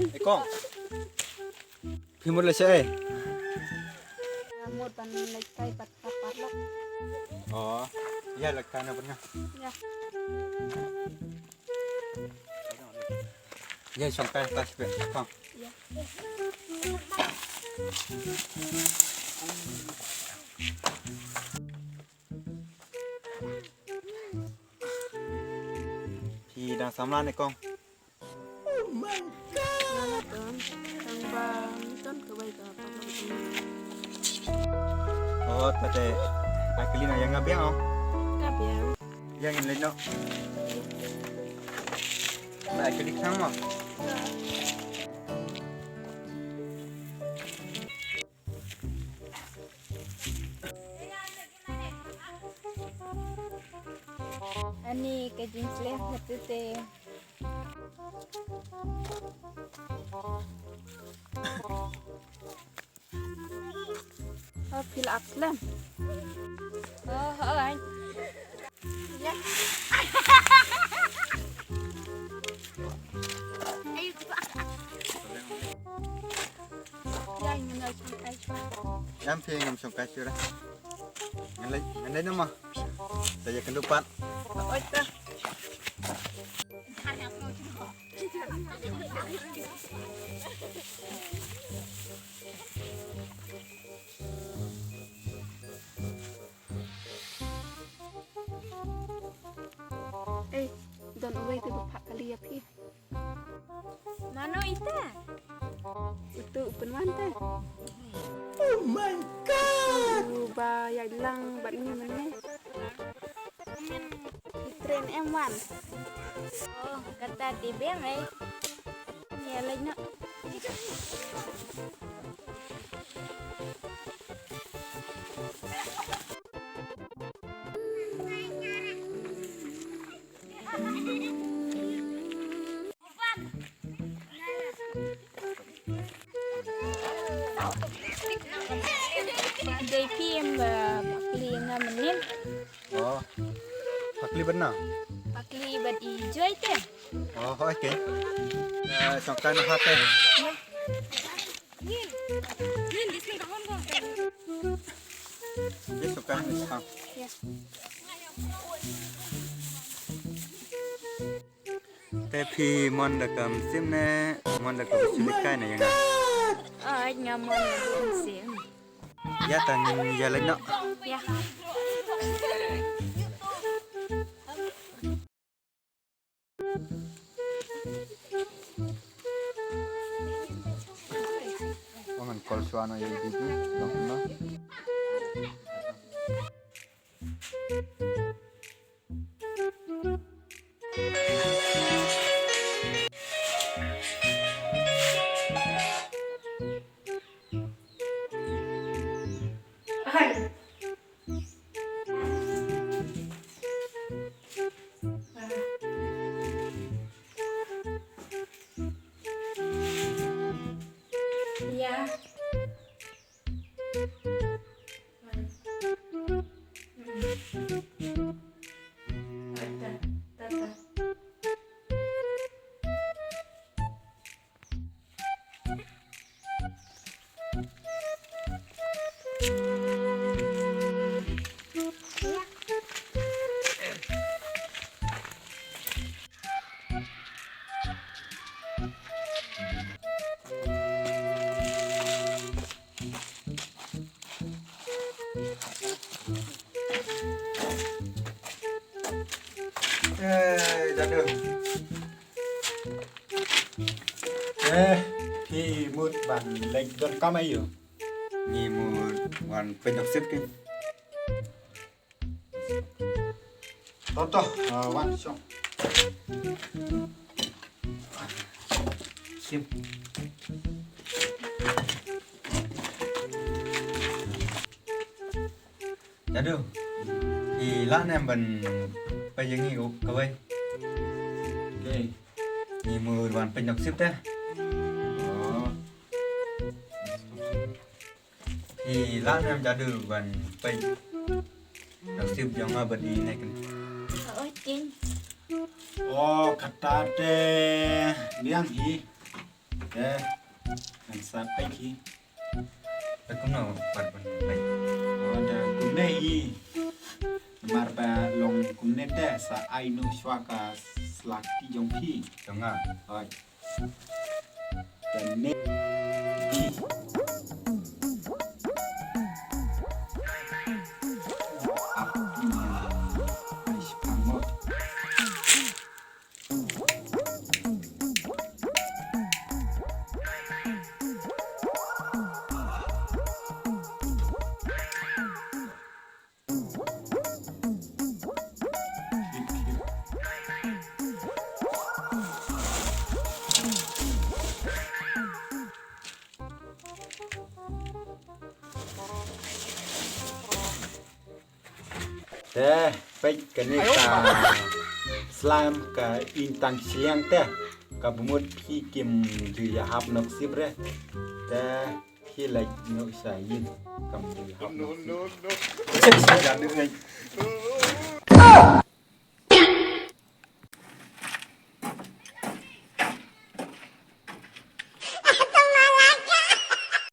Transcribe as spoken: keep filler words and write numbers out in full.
Eh, kong. Phi mut leit shaei? Nga mut ban leit kai bad ka paralok. Oh, ïa leit kai na bad nga. Ïa. Ïa shong kai ta shipeh, kong. Ïa. Phi dang samla ne, kong? Oh my God! Nga la don, tang ba don kawei ka paralok. Oh, ta te, ai kylli noh ïa nga biang, oh. Ka biang. Ïa ngin leit noh. Ba ai kylli khnang mo. Ani ka jingsleh hatu te. Oh, phi la ap slem. Oh, oh, ai. Ya. Ai, ya, ngam shong kai shuwa. Ngam phi ngam shong kai shuwa. Ngan leit, ngan leit noh mo. Sa ïa kynduh pat. Oi, ta. Eh, don uwei te ba phah kali ïa phi. Mano ita? Utu u pynwan te. Oh my God! U ba ïaid lang bad ngi mynne. Ki train em wan. Oh, kata te biang eh. Ïa leit noh. Dei phi em ba phah kli ïa nga mynnin? Oh. Phah kli bad na? Phah kli bad i Joy te. Oh, okay. Eh, shong kai noh ha te. Ïa. Ïa, shong kai noh ha. Ïa. Te phi mon da ka mynsiem ne mon da kaba shu leit kai na ïa nga? Ai, nga mon da ka mynsiem. Ïa, tang ïa leit noh. Ïa. Wan ngan call shuwa noh ïa i Bibi, long kumno. Eh, Jadu. Eh, phi mut ban leit donkam aïu? Ngi mut wan peit nongsip ki. To, to, ah, wan shong. Sim. Jadu, i lah ne em ban peit ïa ngi kawei? Okay. Ngi mut wan peit nongsip te. Oh. I lah ne em Jadu ban peit nongsip jong nga bad i Naiken? Oh, ting. Oh, kata te biang hi. Te ngan sa peit hi. Te kumno pat ban peit? Oh, da kumne hi. Namar ba long kumne te sa ai noh shuwa ka sla kti jong phi. Jong nga. Hooid. Te ne. Ap. Ai, shipang mo. Te peit kane ka slime ka im tang shiliang te. Ka bamut phi kim ju ïahap nongsip re. Te phi leit noh sha ïing kam ju ïahap nongsip.